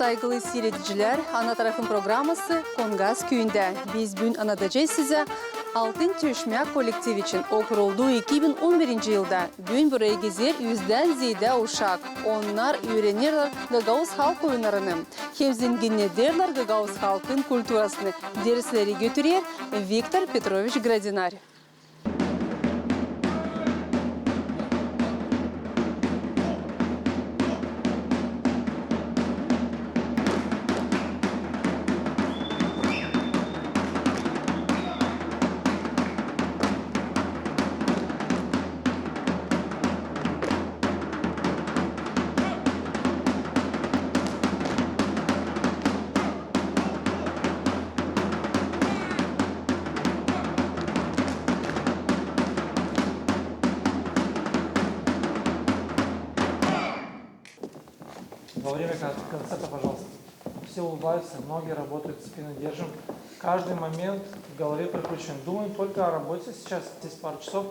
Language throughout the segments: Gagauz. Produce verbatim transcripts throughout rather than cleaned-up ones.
Saygılı siiredicilär, "Ana tarafım" programası Kongas küüyündä. Biz büün annadacez sizä "Altın çöşmä" kollektiv için. O kurulduu iki bin on birinci yılda. Büün burayı gezer üzdän zeedä uşak. Onnar üürenerlär gagauz halk oyunnarını hem zenginnederlär gagauz halkın kulturasını. Dersleri götürer Viktor Petroviç Gradinär. Во время кон-, концерта, пожалуйста, все улыбаются, ноги работают, спину держим. Каждый момент в голове прокручен. Думаем только о работе сейчас, здесь пару часов,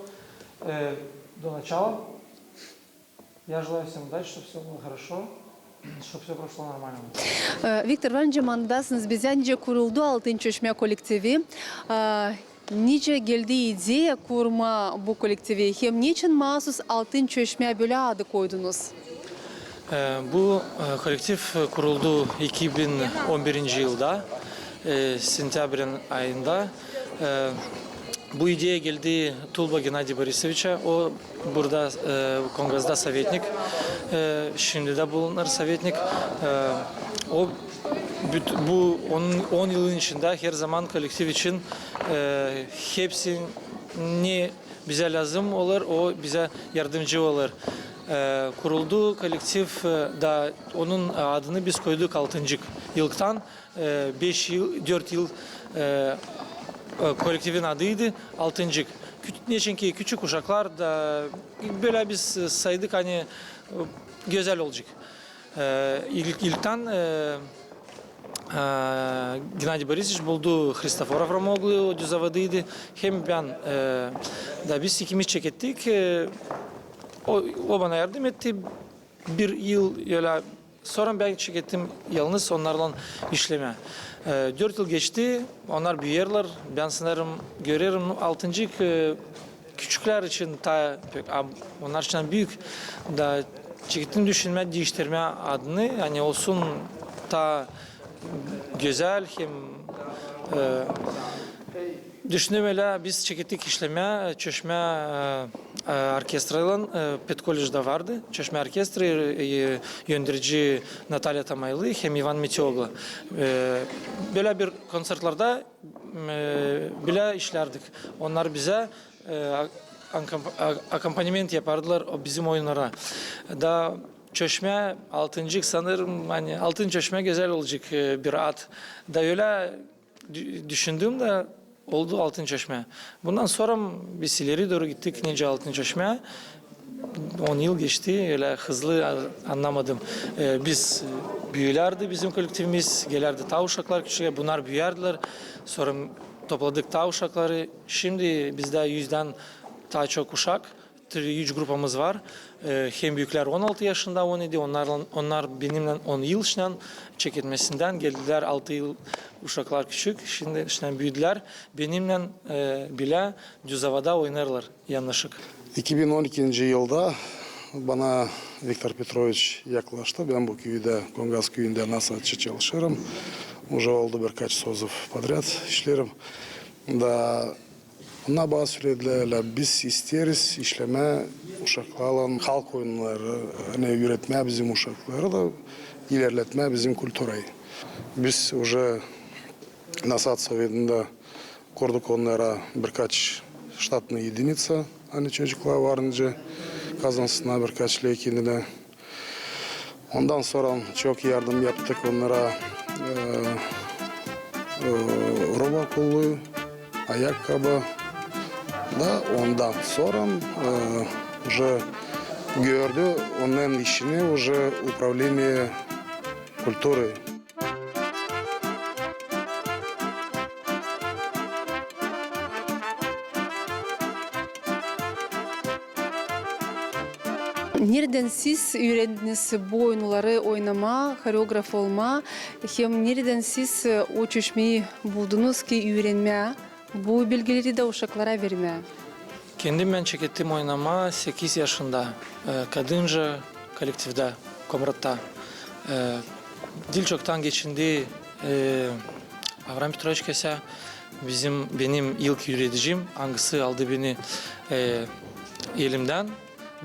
э, до начала. Я желаю всем удачи, чтобы всё было хорошо, чтобы всё прошло нормально. E, Viktor, var nicä annadasınız bizä, nicä kuruldu "Altın çöşmä" kollektivi. E, nicä geldi ideya kurmaa bu kollektivi hem neçin maasus "Altın çöşmä" bölä adı koydunuz? E, bu, e, kollektiv, e, kuruldu iki bin on birinci yılda, e, sentâbrän ayında. E, bu ideya geldi Tulba Gennadiy Borisoviçä. O burada, e, Kongazda sovetnik, e, şindi dä bulunêr sovetnik. E, o büt-, bu on, on yılın içindä herzaman kollektiv için, e, hepsi ne bizä lääzım olêr, o bizä yardımcı olêr. E, kuruldu kollektiv, e, da onun adını biz koyduk "Altıncık". İlktän, e, beş yıl, dört yıl, e, e, kollektivin adıydı "Altıncık". Kü-, neçinki küçük uşaklar da, bölä biz saydık, ani, e, gözäl olacek. E, ilk, ilktän, e, e, Gennadiy Borisoviç buldu Hristofor Avramoglu, o Düzovadaydı, hem bän, e, da biz ikimiz çekettik, e, o, o bana yardım etti. Bir yıl ölä sora bän çekettim yalnız onnarlan işlemää. E, dört yıl geçti, onnar büüyerlär. Bän sanêrım, görerim, nu, "Altıncık", e, küçüklär için taa pek, a, onnar için büük. Da çekettim düşünmää, diiştirmää adını, ani olsun taa gözäl hem, e, düşündüm ölä, biz çekettik işlemää, çöşmä, e, e, orkestraylan, e, pedkolledjda vardı. Çöşmä orkestra, e, e, önderici Natalya Tamaylı hem İvan Meteoglu. E, bölä bir konsertlerdä, e, bölä işlärdik. Onnar bizä, e, a-, akompa-, a-, akompaniment yapardılar o bizim oyunnara. Da çöşmä, "Altıncık", sanêrım, ani "Altın çöşmä" gözäl olacek, e, bir ad. Da ölä dü-, düşündüm da oldu "Altın çöşmä". Bundan sora biz ileri dooru gittik, nicä "Altın çöşmä". On yıl geçti, ölä hızlı a-, annamadım. E, biz, e, büüyärdi bizim kollektivimiz, gelärdi taa uşaklar küçük, bunnar büüyärdilär. Sora topladık taa uşakları. Şindi bizdä üzdän taa çok uşak. Tri-, üç grupamız var. E, hem büüklär on altı yaşında, on edi, onnar, onnar benimnän on yıl içindän çeketmesindän geldilär, altı yıl uşaklar küçük, şindi içindän büüdülär. Benimnän, e, bilä Düzovada oynêêrlar yanaşık. İki bin on ikinci yılda bana Viktor Petroviç yaklaştı. Bän bu küüdä, Kongaz küüyündä nasaatçı çalışêrım. Уже oldu birkaç sezon podrad işlerim. Da Onnar bana sölediler, ölä, biz isteeriz işlemää uşaklarlan halk oyunnarını, ani üüretmää bizim uşakları da ilerletmää bizim kulturayı. Biz уже Nasaat sovetindä kurduk onnara birkaç ştatnıy ediniţa, ani çocuklar var nicä kazansınnar birkaç ley kendinä. Ondan sora çok yardım yaptık onnara, e, e, roba kolluyu, ayakkabı. Da ondan sora, e, уже gördü onun işini уже управление культуры. Neredän siz üürendiniz bu oyunnarı oynamaa, horeograf olmaa, hem neredän siz, e, o çeşmeyi buldunuz ki, üürenmää bu bilgileri dä uşaklara vermää? Kendim bän çekettim oynamaa sekiz yaşında, e, kadınca kolektivdä, Komratta. E, diil çoktan geçindi, e, Avram Petroviç Kösä, bizim, benim ilk üüredicim, angısı aldı beni, e, elimdän.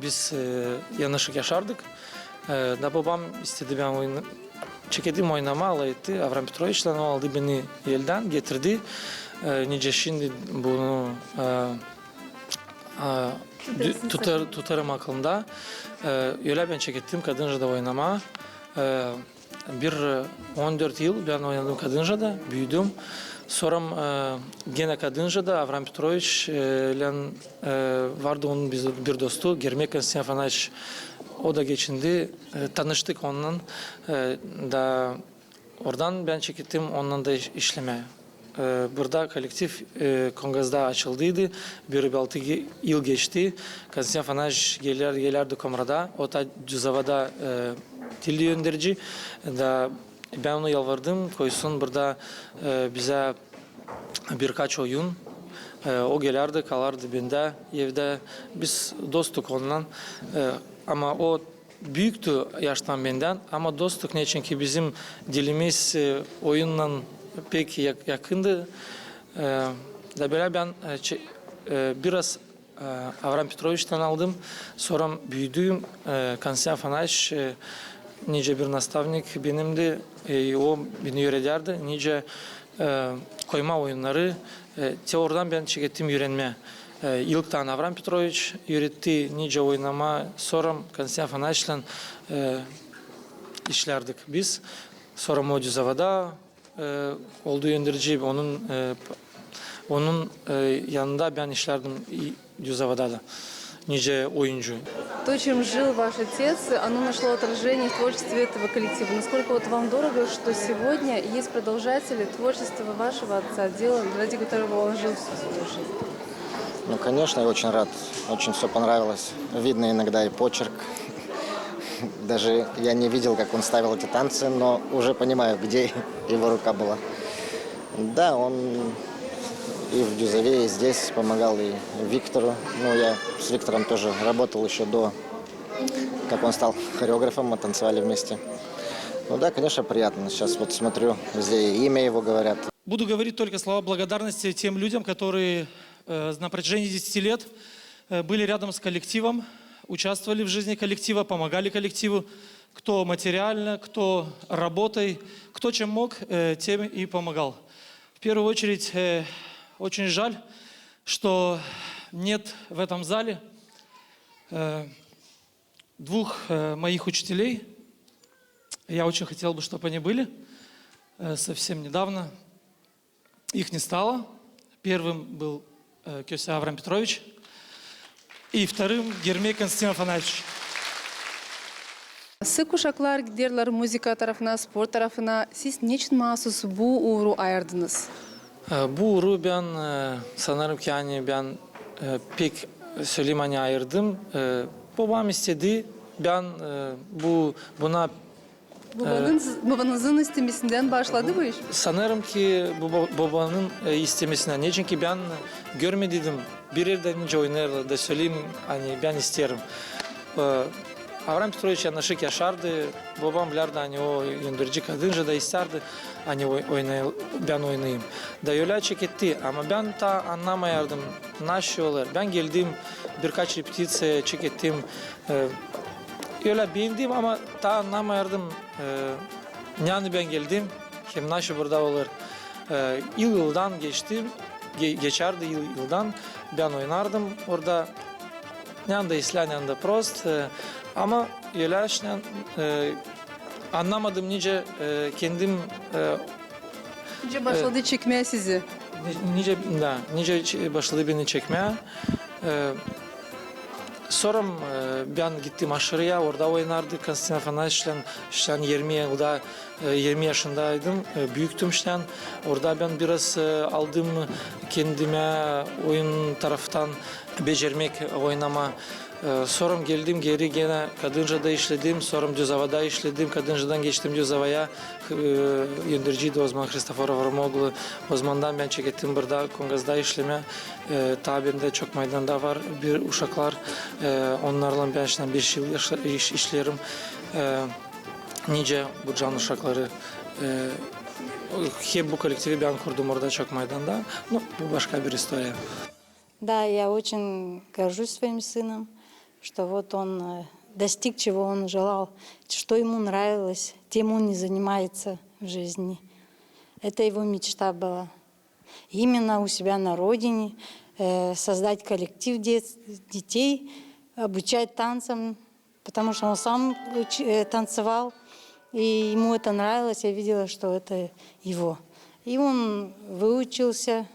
Biz, e, yanaşık yaşardık. E, da bobam istedi, bän oyna-, çekedim oynamaa, alay etti Avram Petroviçlän, o aldı beni eldän, getirdi. E, nicä şindi bunu, e, e, tutar-, tutarım akılımda. E, ölä bän çekettim kadıncada oynamaa. E, Bir, e, on dört yıl bän oynadım kadıncada, büüdüm. Sora, e, genä kadıncada Avram Petroviçlän, e, vardı onun bir, bir dostu, Germek Konstantin Afanasyevna. O da geçindi, e, tanıştık onunnan, e, da oradan bän çekettim onunnan da iş-, işlemää. E, burada kolektiv, e, Kongazda açıldıydı. Bir altı ge-, yıl geçti. Konstantin Afanasyevna geler, gelärdi Komrada. O ta Düzovada, e, diildi önderici. Da bän onu yalvardım, koysun burada, e, bizä birkaç oyun. E, o gelärdi, kalardı bendä evdä. Biz dosttuk onunnan. E, ama o büüktü yaştan bendän, ama dosttuk, neçin ki bizim dilimiz, e, oyunnan pek yak-, yakındı. E, da bölä bän, e, çe-, e, biraz, e, Avram Petroviçlän aldım, sora büüdüm, e, Konstantin Afanasyevna, e, nicä bir nastavnik benimdi, e, o beni üüredärdi, nicä, e, koymaa oyunnarı, e, te oradan bän çekettim üürenmää. E, ilk taan Avram Petroviç üüretti, nicä oynamaa, sora Konstantin Afanasyevnän, e, işlärdik biz. Sora o Düzovada, e, oldu önderici, onun, e, p-, onun, e, yanında bän işlärdim i-, Düzovada da, nicä oyuncu. То, чем жил ваш отец, оно нашло отражение в творчестве этого коллектива. Насколько вот вам дорого, что сегодня есть продолжатели творчества вашего отца, дела, ради которого он жил всю свою жизнь? Ну, конечно, я очень рад. Очень всё понравилось. Видно иногда и почерк. Даже я не видел, как он ставил эти танцы, но уже понимаю, где его рука была. Да, он и в Дюзове, и здесь помогал, и Виктору. Ну, я с Виктором тоже работал ещё до, как он стал хореографом, мы танцевали вместе. Ну да, конечно, приятно. Сейчас вот смотрю, везде и имя его говорят. Буду говорить только слова благодарности тем людям, которые, э, на протяжении десяти лет, э, были рядом с коллективом, участвовали в жизни коллектива, помогали коллективу, кто материально, кто работой, кто чем мог, э, тем и помогал. В первую очередь, э, очень жаль, что нет в этом зале, э, двух, э, моих учителей. Я очень хотел бы, чтоб они были, э, совсем недавно. Их не стало. Первым был, э, Кёсэ Авраам Петрович и вторым Гермей Константин Афанасьевич. Sık uşaklar giderlär muzıka tarafına, sport tarafına. Siz neçin maasuz bu uuru ayırdınız? E, bu uuru bän, e, sanêrım ki, ani bän, e, pek söleyim, ani ayırdım. E, bobam istedi, bän, e, bu, buna Bobanın, bobanızın istemesindän başladı bu iş? Sanêrım ki, boba-, bobanın, e, istemesindän. Neçin ki bän görmediydim, bir erdä nicä oynêêrlar da söleyim, ani bän isteerim. E, Avraam Petroviç yanaşık yaşardı, bobam bilärdi, ani o önderici kadınca da istärdi, ani oy-, oynay-, bän oynayım. Da ölä çeketti, ama bän taa annamayardım, naşı olêr. Bän geldim, birkaç repetiţiya çekettim, e, ölä beendim, ama taa annamayardım, e, nänı bän geldim, hem naşı burada olêr. E, yıl yıldan geçti, ge-, geçärdi yıl yıldan, bän oynardım orada, nända islää, nända prost, e, ama ölä şindän, e, annamadım, nicä, e, kendim, e, Nicä başladı çekmää sizi? Ni-, nicä, da, nicä ç-, başladı beni çekmää. E, sora, e, bän gittim aşırıya, orada oynardık Konstantin Afanasyevichlän, şindän irmi yılda, e, irmi yaşındaydım, e, büüktüm şindän. Orada bän biraz, e, aldım kendimä oyun taraftan becermäk, oynamaa. E, sora geldim geeri, genä Kadıncada işledim, sora Düzovada işledim, Kadıncadän geçtim Düzovaya, e, öndürüciydi o zaman Hristofor Avramoğlu. O zamandan bän çekettim burada Kongazda işlemää. E, taa bendä çok maydanda var bir uşaklar, e, onnarlan bän şindi beş yıl yaşa-, iş-, işleerim. E, nicä Burcanlı uşakları, e, hep bu kollektivi bän kurdum orada çok maydanda. Ну, bu başka bir istoriya. Да, я очень горжусь своим сыном, что вот он, э, достиг, чего он желал, что ему нравилось, тем он и занимается в жизни. Это его мечта была. Именно у себя на родине, э, создать коллектив дет-, детей, обучать танцам, потому что он сам уч-, э, танцевал, и ему это нравилось, я видела, что это его. И он выучился,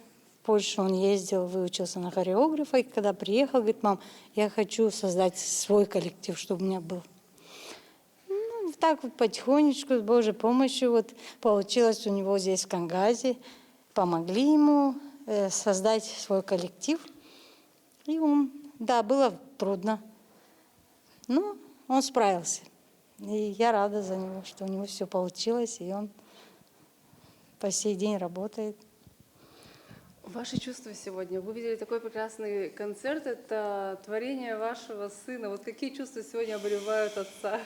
в Польшу он ездил, выучился на хореографа, и когда приехал, говорит: «Мам, я хочу создать свой коллектив, чтобы у меня был». Ну, вот так вот потихонечку, с Божьей помощью, вот получилось у него здесь, в Кангазе. Помогли ему, э, создать свой коллектив. И он, да, было трудно, но он справился. И я рада за него, что у него всё получилось, и он по сей день работает. Ваши чувства сегодня? Вы видели такой прекрасный концерт, это творение вашего сына. Вот какие чувства сегодня обуревают отца?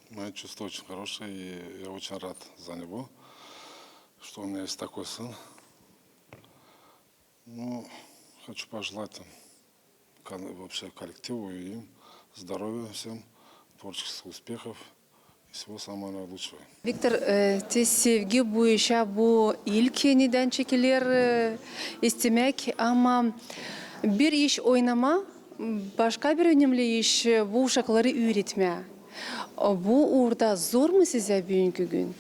Мои чувства очень хорошие, и я очень рад за него, что у меня есть такой сын. Ну, хочу пожелать им, кон-, вообще коллективу и им здоровья всем, творческих успехов и всего самого наилучшего. Viktor, e, te sevgi bu işä, bu ilk nedän çekiler, e, istemäk, ama bir iş oynamaa, başka bir önemli iş, e, bu uşakları üüretmää. Bu uurda zor mu sizä büünkü gün?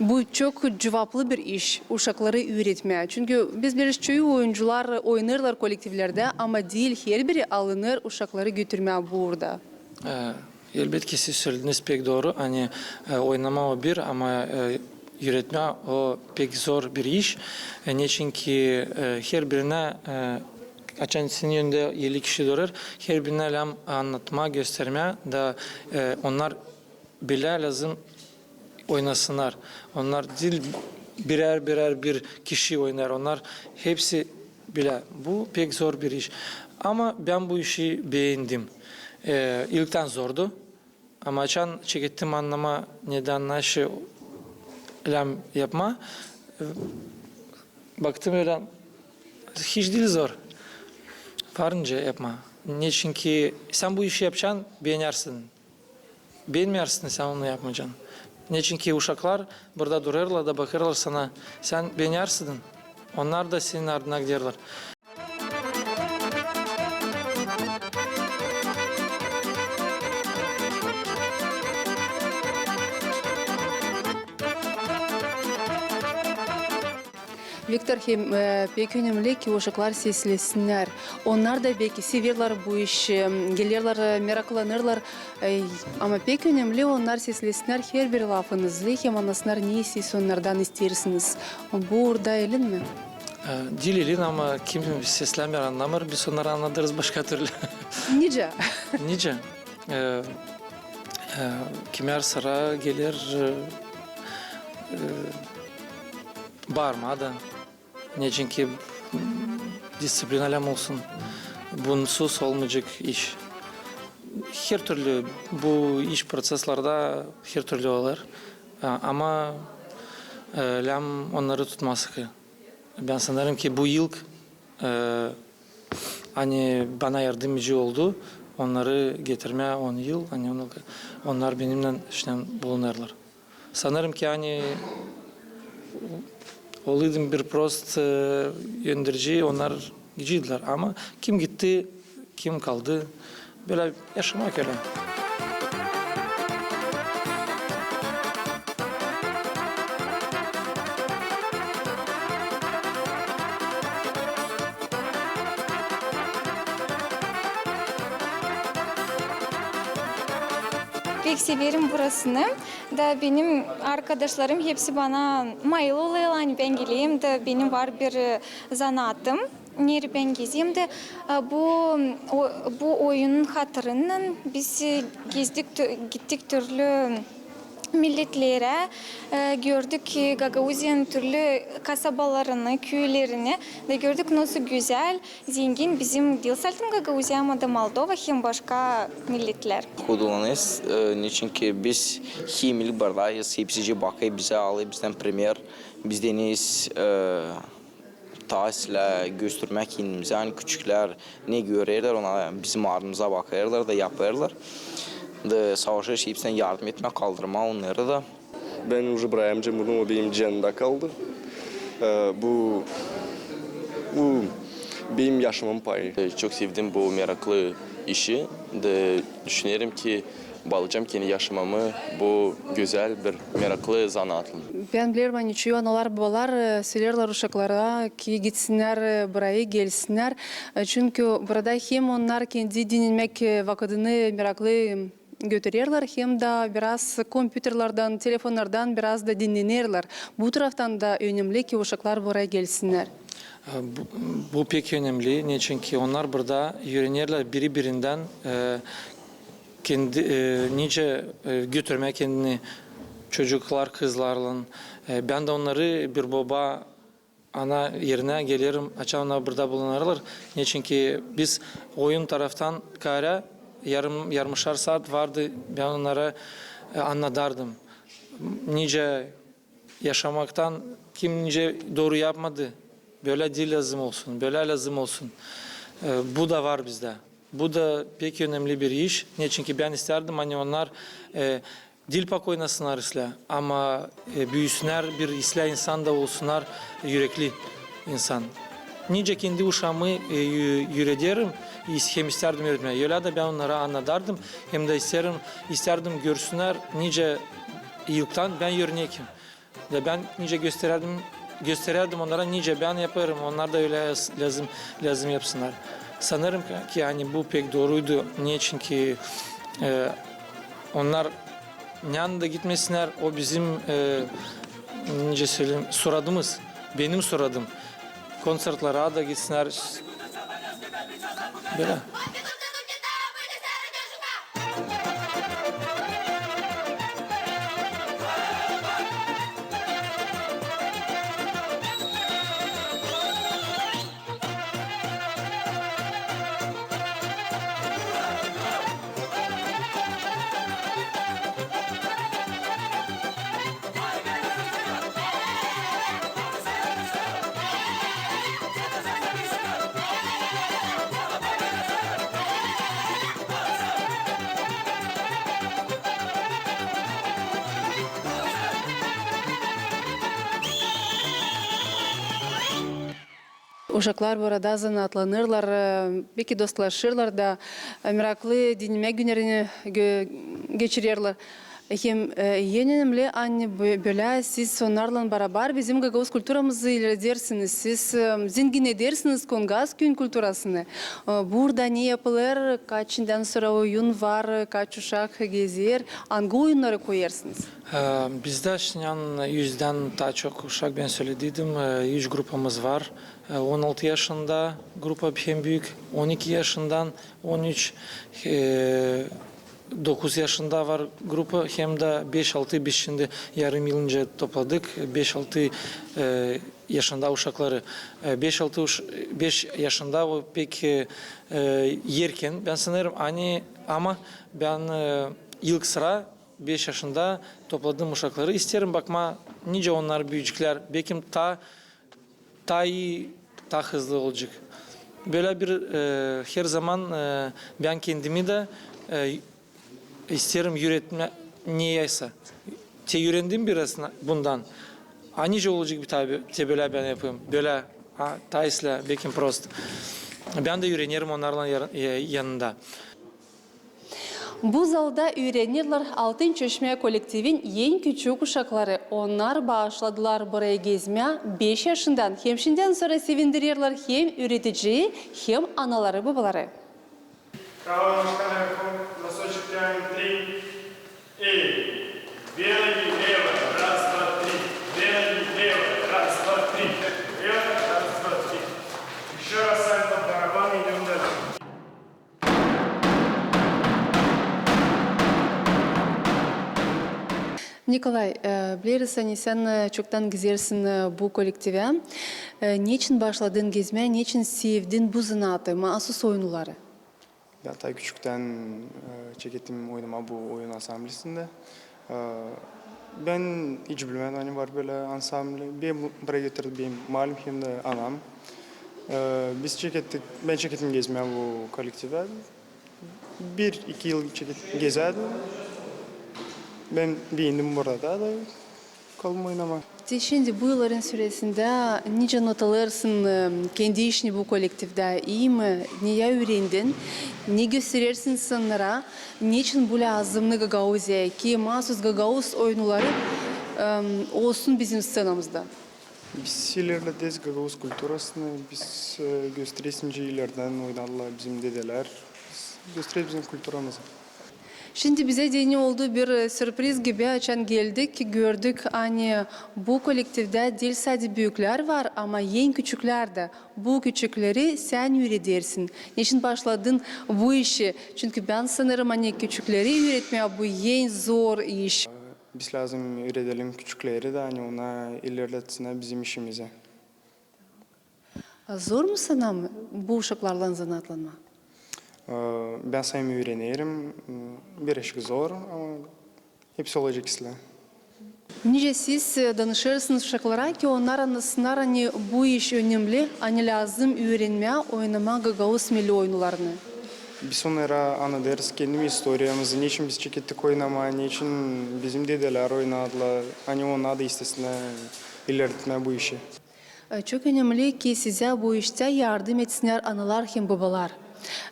Bu çok cuvaplı bir iş, uşakları üüretmää. Çünkü biz bileriz, çoyu oyuncular oynêêrlar kollektivlerdä, ama diil herbiri alınêr uşakları götürmää bu uurda. E, elbetki, siz sölediniz pek dooru. Ani, e, oynamaa o bir, ama, e, üüretmää o pek zor bir iş. E, neçinki, e, herbirinä, e, açan senin önündä elli kişi durêr, herbirinä lääm annatmaa, göstermää, da, e, onnar bilä lääzım oynasınnar. Onnar diil birär-birär bir kişi oynêêr, onnar hepsi bilä. Bu pek zor bir iş. Ama bän bu işi beendim. E, ilktän zordu. Ama açan çekettim annamaa, nedän naşey lääm yapmaa, e, baktım ölä, hiç diil zor. Var nicä yapmaa. Neçinki sän bu işi yapacan, beenersin. Beenmeersin, sän onu yapmayacan. Neçinki uşaklar burada durêrlar da bakêrlar sana. Sän beenersin, onnar da senin ardına giderlär. Viktor, hem, e, pek önemli ki uşaklar seslesinnär. Onnar da beki severlär bu işi, gelerlär, e, meraklanêrlar. E, ama pek önemli onnar seslesinnär herbir lafınızı hem annasınnar, ne siz onnardan isteersiniz. Bu uurda elin mi? E, diil elin, ama kim seslämeer, annamêêr, biz onnarı annadêrız başka türlü. Nicä? Nicä? E, e, kimär sıra geler, e, e, baarmaa da. Neçinki, m, disţiplina lääm olsun. Bunsuz olmayacek iş. Her türlü bu iş proţeslarda her türlü olêr. A, ama, e, lääm onnarı tutmaa sıkı. Bän sanêrım ki bu ilk, e, ani bana yardımcı oldu, onnarı getirmää on yıl, ani on yıl, onnar benimnän şindän bulunêrlar. Sanêrım ki, ani olêydım bir prost, e, öndürüci, onnar gidecektilär. Ama kim gitti, kim kaldı, bölä yaşamak ölä. Pek severim burasını. Da benim arkadaşlarım hepsi bana mayıl olêrlar, ani bän gelerim, da benim var bir, e, zanaatım. Nereyi bän gezdim dä, e, bu, o, bu oyunun hatırınnan biz, e, gezdik, tü-, gittik türlü milletlerä, e, gördük, e, Gagauziyanın türlü kasabalarını, küülerini da gördük, nasıl gözäl, zengin bizim diil sadä Gagauziya, ama da Moldova hem başka milletlär. Kudulanız, e, neçinki biz hem ilk buradayız, hepsicii bakêr bizä, alêr bizdän primer, bizdän islää, e, taa islää göstermää kendimizä, ani küçüklär ne görerlär, ona bizim ardımıza bakêrlar da yapêrlar. Da savaşêrız hepsinä yardım etmää, kaldırmaa onnarı da. Bän uje burayı yapacam, bunu o benim canımda kaldı. E, bu, bu benim yaşamamın payı. E, çok sevdim bu meraklı işi. Da düşünerim ki, baalayacam kendi yaşamamı bu gözäl bir meraklı zanaatlan. Bän bilerim, ani çoyu analar, babalar, e, söleerlär uşaklara ki gitsinnär, e, burayı, gelsinnär. E, çünkü burada hem onnar kendi dinnenmäk, e, vakıdını meraklı götürerlär, hem dä biraz kompüterlerdän, telefonnardan biraz da dinnenerlär. Bu taraftan da önemli ki uşaklar burayı gelsinnär. E, bu, bu pek önemli, neçinki onnar burada üürenerlär biri-birindän, e, kendi, e, nicä, e, götürmää kendini çocuklar, kızlarlan. E, bän dä onnarı bir boba, ana erinä gelerim, açan onnar burada bulunêrlar. Neçinki biz oyun taraftan kaarä yarım, yarımışar saat vardı, bän onnara, e, annadardım. Nicä yaşamaktan kim nicä dooru yapmadı, bölä diil lääzım olsun, bölä lääzım olsun. E, bu da var bizdä. Bu da pek önemli bir iş. Neçinki bän istärdim, ani onnar, e, diil pak oynasınnar islää, ama, e, büüsünnär bir islää insan da olsunnar, ürekli insan. Nicä kendi uşaamı, e, ü-, üürederim, is-, hem istärdim üüretmää. Ölä dä bän onnara annadardım, hem dä isterim, istärdim görsünnär, nicä ilktan bän örnekim. Da bän nicä gösterärdim, gösterärdim onnara, nicä bän yapêrım, onnar da ölä lääz-, lääzım, lääzım yapsınnar. Sanêrım ki, ani bu pek dooruydu, neçinki, e, onnar neredä dä gitmesinnär, o bizim, e, nicä söleyim, suradımız, benim suradım. Konţertlera dä gitsinnär. Bölä. Uşaklar burada zanaatlanêrlar, e, beki dostlaşêrlar da, e, meraklı dinnenmä günnerini gö-, geçirerlär. Hem, e, en önemli, ani bö-, bölä siz onnarlan barabar bizim gagauz kulturamızı ileredersiniz, siz, e, zenginnedersiniz Kongaz küüyün kulturasını. E, burada ne yapılêr, kaç şindän sora oyun var, kaç uşak gezer, angı oyunnarı koyêrsınız? E, bizdä şindän üzdän taa çok uşak, bän sölediydim, e, üç grupamız var. E, on altı yaşında grupa hem büük, on iki yaşından on üç, e, dokuz yaşında var grupa, hem dä beş-altı, biz şindi yarım yıl öncä topladık beş-altı, e, yaşında uşakları. E, beş-altı uş-, beş yaşında o pek, e, e, erken, bän sanêrım, ani, ama bän, e, ilk sıra beş yaşında topladım uşakları. İsteerim bakmaa, nicä onnar büüyecklär. Bekim taa, taa ii, taa hızlı olacek. Bölä bir, e, herzaman, e, bän kendimi dä, e, isteerim üüretmää, neysä. Te üürendim biraz na-, bundan. A nicä olacek bir taa, te bölä bän yapêrım. Bölä, a, taa islää, bekim prost. Bän dä üürenerim onnarlan yar-, e, yanında. Bu zalda üürenerlär Altın Çeşmä kollektivin en küçük uşakları. Onnar başladılar burayı gezmää beş yaşından. Hem şindän sora sevindirerlär hem üürediciyi, hem anaları, babaları. Kava, носочек тянем, три. И вверх и влево, раз, два, три. Вверх и влево, раз, два, три. Вверх, раз, два, три. Ещё раз. Nikolay, e, bileriz, ani sän, e, çoktan gezersin, e, bu kolektivä. E, neçin başladın gezmää, neçin sevdin bu zanaatı, maasuz oyunnarı? Bän taa küçüktän, e, çekettim oynamaa bu oyun ansamblisindä. E, bän hiç bilmäärdim, ani var bölä ansambli. Beni bu-, burayı getirdi benim malümim hem dä anam. E, biz çekettik, bän çekettim gezmää bu kolektivä. Bir-iki yıl çekettim, gezärdim. Bän beendim burada da kaldım oynamaa. Te şindi bu yılların süresindä nicä notalarsın, e, kendi işini bu kolektivdä, ii mi? Ne üürendin, ne gösterersin insannara, neçin bu lääzımnı Gagauziyaya, ki maasuz gagauz oyunnarı, e, olsun bizim sţenamızda? Biz ilerlederiz gagauz kulturasını, biz, e, göstereriz, nicä ileridän oynardılar bizim dedelär. Biz göstereriz bizim kulturamızı. Şindi bizä deyni oldu bir, e, sürpriz gibi, açan geldik, gördük, ani bu kolektivdä diil sade büüklär var, ama en küçüklär dä. Bu küçükleri sän üüredersin. Neçin başladın bu işi? Çünkü bän sanêrım, ani küçükleri üüretmää bu en zor iş. Biz lääzım üüredelim küçükleri dä, ani ona ilerletsinnär bizim işimizi. Zor mu sana bu uşaklarlan zanaatlanmaa? E, bän sän üürenerim, m, birazcık zor, ama hepsi olacek islää. Nicä siz, e, danışêrsınız uşaklara, ki onnar annasınnar, ani bu iş önemli, ani lääzım üürenmää oynamaa gagauz milli oyunnarını? Biz onnara annadêrız kendi istoriyamızı, neçin biz çekettik oynamaa, neçin bizim dedelär oynardılar, ani onnar da istesinnär ilerletmää bu işi. E, çok önemli, ki sizä bu iştä yardım etsinnär analar hem bobalar.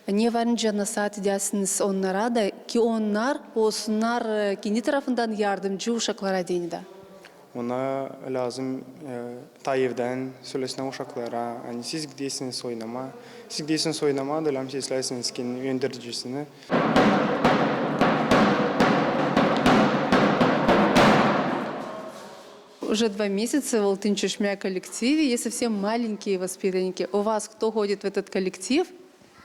Ne var nicä nasaat edärsiniz onnara da, ki onnar olsunnar, e, kendi tarafından yardımcı uşaklara deyni dä? Ona lääzım, e, taa evdän sölesinnär uşaklara, ani siz gidesiniz oynamaa, siz gidesiniz oynamaa da lääzım sesläsiniz kendi öndercisini. Уже два месяца в «Алтын Чишмя» коллективе, и совсем маленькие воспитанники. У вас кто ходит в этот коллектив?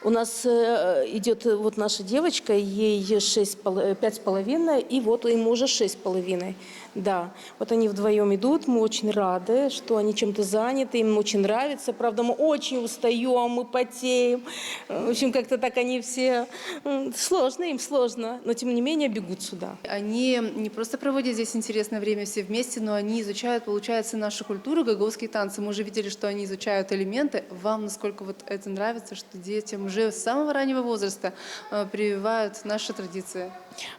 У нас, э, идёт, э, вот наша девочка, ей шесть с пол-, э, пять с половиной, и вот ему уже шесть с половиной. Да, вот они вдвоём идут, мы очень рады, что они чем-то заняты, им очень нравится. Правда, мы очень устаём, мы потеем. Э, в общем, как-то так они все, м, сложно, им сложно, но тем не менее бегут сюда. Они не просто проводят здесь интересное время все вместе, но они изучают, получается, нашу культуру, гагаузские танцы. Мы уже видели, что они изучают элементы. Вам насколько вот это нравится, что детям уже с самого раннего возраста, э, прививают наши традиции?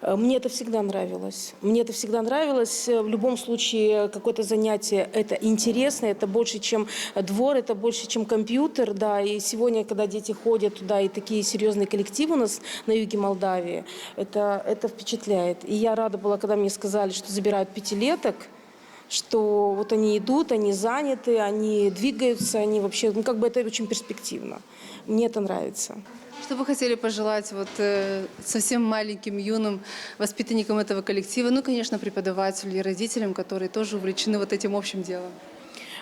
Э, мне это всегда нравилось. Мне это всегда нравилось. Э, в любом случае, какое-то занятие, это интересно, это больше, чем двор, это больше, чем компьютер, да. И сегодня, когда дети ходят туда, и такие серьёзные коллективы у нас на юге Молдавии, это, это впечатляет. И я рада была, когда мне сказали, что забирают пятилеток, что вот они идут, они заняты, они двигаются, они вообще, ну, как бы это очень перспективно. Мне это нравится. Что бы хотели пожелать вот, э, совсем маленьким, юным воспитанникам этого коллектива? Ну, конечно, преподавателям и родителям, которые тоже увлечены вот этим общим делом.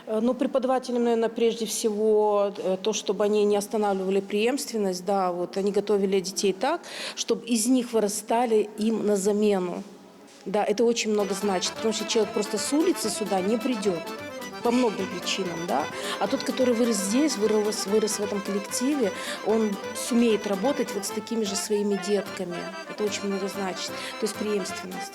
Э, ну, преподавателям, наверное, прежде всего, э, то, чтобы они не останавливали преемственность, да, вот они готовили детей так, чтобы из них вырастали им на замену. Да, это очень много значит, потому что человек просто с улицы сюда не придёт. По многим причинам, да. А тот, который вырос здесь, вырос, вырос в этом коллективе, он сумеет работать вот с такими же своими детками. Это очень много значит. То есть преемственность.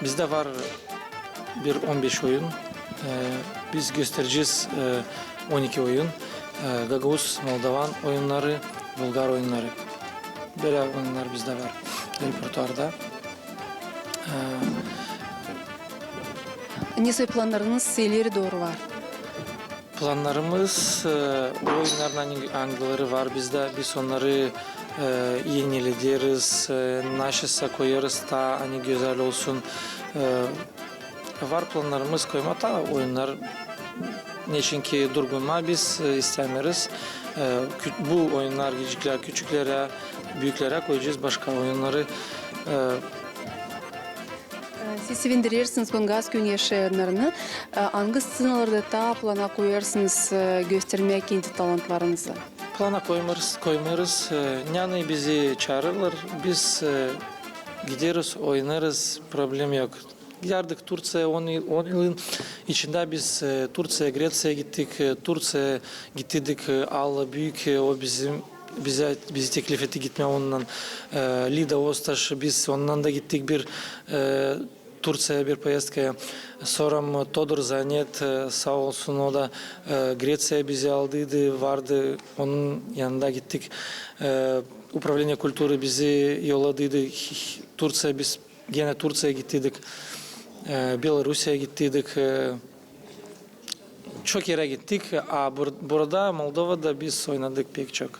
Bizdä var bir on beş oyun. E, biz gösterecez, e, on iki oyun. E, gagauz, moldovan oyunnarı, bulgar oyunnarı. Bölä oyunnar bizdä var repertuarda. E, Ne soy plannarınız ileri dooru var? Plannarımız, e, oyunnarın, ani, angıları var bizdä, biz onnarı, e, enilederiz, e, naşeysa koyêrız taa, ani gözäl olsun. E, var plannarımız koymaa taa oyunnar, Neçinki durgunmaa biz, e, istämeeriz. E, kü-, bu oyunnar gidecek küçüklerä, büüklärä koyacez başka oyunnarı. E, E, siz sevindirersiniz Kongaz küüyün yaşayannarını. E, angı sţenalarda taa plana koyarsınız, e, göstermää kendi talantlarınızı? Plana koymêêrız, koymêêrız. E, neredä bizi çaarêrlar, biz, e, gideriz, oynêêrız, problem yok. Gidärdik Turţiyaya on yıl, on yılın içindä biz, e, Turţiya, Greţiya gittik, e, Turţiyaya gittiydik, e, Alla Büük, e, o bizim, bizä, bizi teklif etti gitmää onunnan. E, Lida Oztaş, biz onunnan da gittik bir, e, Turţiyaya bir poezdkaya. Sora, m, Todor Zanet, e, saa olsun, o da, e, Greţiyaya bizi aldıydı, vardı, onun yanında gittik. E, Управление культуры bizi yolladıydı Turţiyaya, biz genä Turţiyaya gittiydik, e, Belorusiyaya gittiydik, e, çok erä gittik, a bur-, burada, Moldovada biz oynadık pek çok.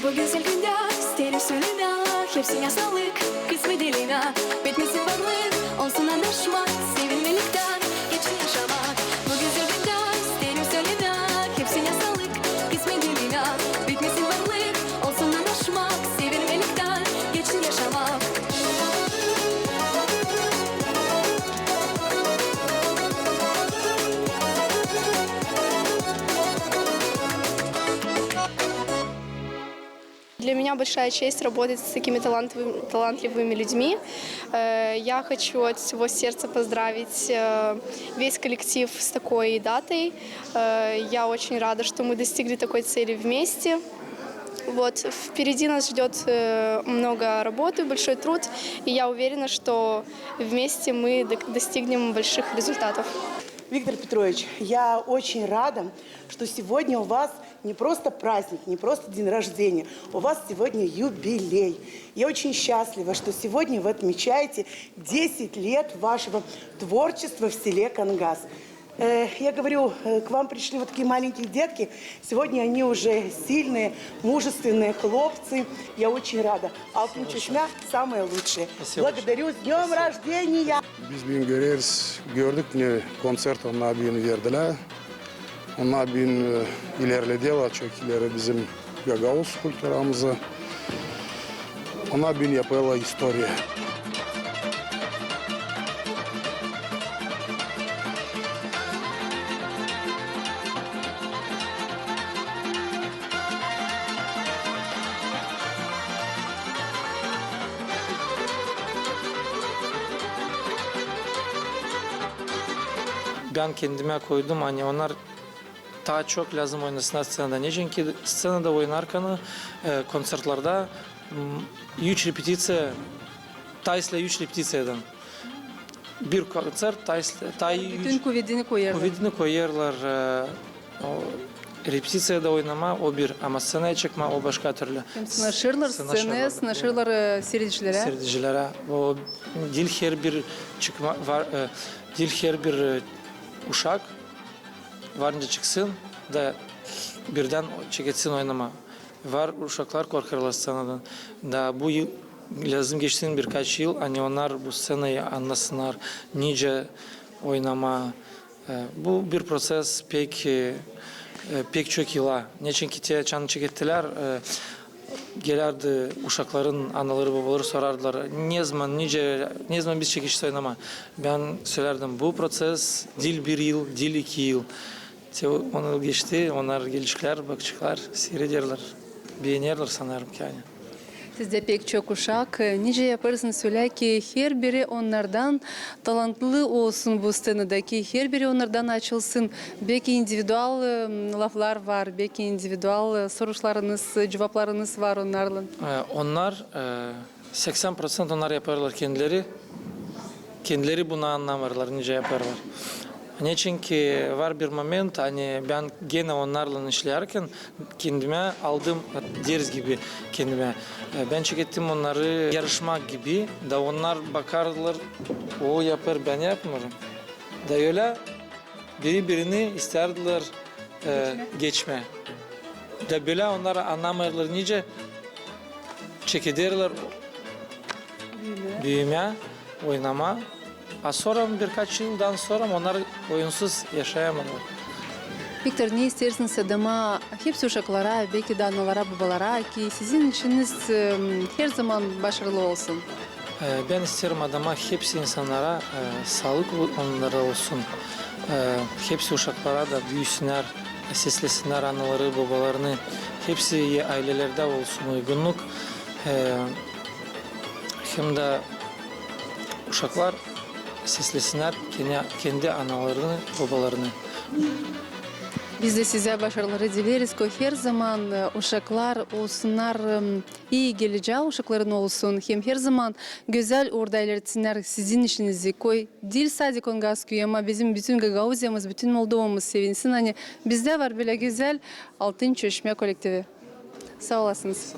Bu gözäl gündä isteerim sölemää hepsinä saalık, kısmet dilemää, bitmesin varlık, olsun annaşmak, sevinmeliktän geçsin yaşamak. Bu gözäl gündä isteerim sölemää hepsinä saalık, kısmet dilemää, bitmesin varlık, olsun annaşmak, sevinmeliktän geçsin yaşamak. Для меня большая честь работать с такими талантливыми, талантливыми людьми. Э, я хочу от всего сердца поздравить, э, весь коллектив с такой датой. Э, я очень рада, что мы достигли такой цели вместе. Вот, впереди нас ждёт, э, много работы, большой труд, и я уверена, что вместе мы д-, достигнем больших результатов. Виктор Петрович, я очень рада, что сегодня у вас не просто праздник, не просто день рождения, у вас сегодня юбилей. Я очень счастлива, что сегодня вы отмечаете десять лет вашего творчества в селе Кангас. Э, я говорю, э, к вам пришли вот такие маленькие детки. Сегодня они уже сильные, мужественные хлопцы. Я очень рада. Altın Çeşme самое лучшее. Благодарю, с днём рождения! Biz büün göreriz, gördük ne koncert onnar büün verdilär. Onnar büün, e, ilerledilär, çok ileri bizim gagauz kulturamızı. Onnar büün yapêrlar istoriya. Bän kendimä koydum, ani onnar taa çok lääzım oynasınnar sţenada. Neçinki sţenada oynarkan, e, konţertlerdä, m, üç repeticiya, taa islää üç repeticiyadan. Bir konţert, taa islää, taa bütün kuvedini koyêrlar. Kuvedini koyêrlar, e, o, repetiţiyada oynamaa o bir, ama sţenaya çıkmaa o başka türlü. Hem sınaşêrlar sţenaya, sınaşêrlar, e, siiredicilerä. Siiredicilerä. O diil herbir çıkmaa var, e, diil herbir, e, uşak var nicä çıksın da birdän çeketsin oynamaa. Var uşaklar korkêrlar sţenadan. Da bu yıl lääzım geçsin birkaç yıl, ani onnar bu sţenayı annasınnar, nicä oynamaa. E, bu bir proţes pek, e, e, pek çok yıla. Neçinki te açan çekettilär, e, gelärdi uşakların anaları, babaları sorardılar, nezaman, nicä, nezaman biz çekecez oynamaa. Bän sölärdim, bu proţes diil bir yıl, diil iki yıl. Te on yıl geçti, onnar gelecekler, bakaceklar, siirederlär, beenerlär, sanêrım ki, ani. Sizdä pek çok uşak. Nicä yapêrsınız ölä ki herbiri onnardan talantlı olsun bu sţenada, ki herbiri onnardan açılsın? Beki individual, e, laflar var, beki individual, e, soruşlarınız, e, cuvaplarınız var onnarlan. E, onnar, e, seksän proţent onnar yapêrlar kendileri. Kendileri bunu annamêêrlar, nicä yapêrlar. Neçinki var bir moment, ani bän genä onnarlan işleyärkän kendimä aldım ders gibi kendimä. E, bän çekettim onnarı yarışmak gibi, da onnar bakardılar, o yapêr, bän yapmêêrım. Da ölä biri-birini istärdilär, e, geçmää. Da bölä onnar annamêêrlar, nicä Çekederlär büümää, oynamaa. A sora, birkaç yıldan sora onnar oyunsuz yaşayamêêrlar. Viktor, ne isteersiniz adamaa hepsi uşaklara, beki dä analara, bobalara, ki sizin işiniz, e, herzaman başarılı olsun? E, bän isteerim adamaa hepsi insannara, e, saalık onnara olsun. E, hepsi uşaklara da büüsünnär, seslesinnär analarını, bobalarını. Hepsi aylelerdä olsun uygunnuk. E, hem dä uşaklar seslesinnär kendi, kendi analarını, bobalarını. Biz dä sizä başarıları dileeriz, koy herzaman, e, uşaklar olsunnar, e, ii gelecää uşakların olsun, hem herzaman gözäl uurda ilerletsinnär sizin işinizi, koy diil sade Kongas küüyü, ama bizim bütün Gagauziyamız, bütün Moldovamız sevinsin, ani bizdä var bölä gözäl Altın Çeşmä kollektivi. Saa olasınız.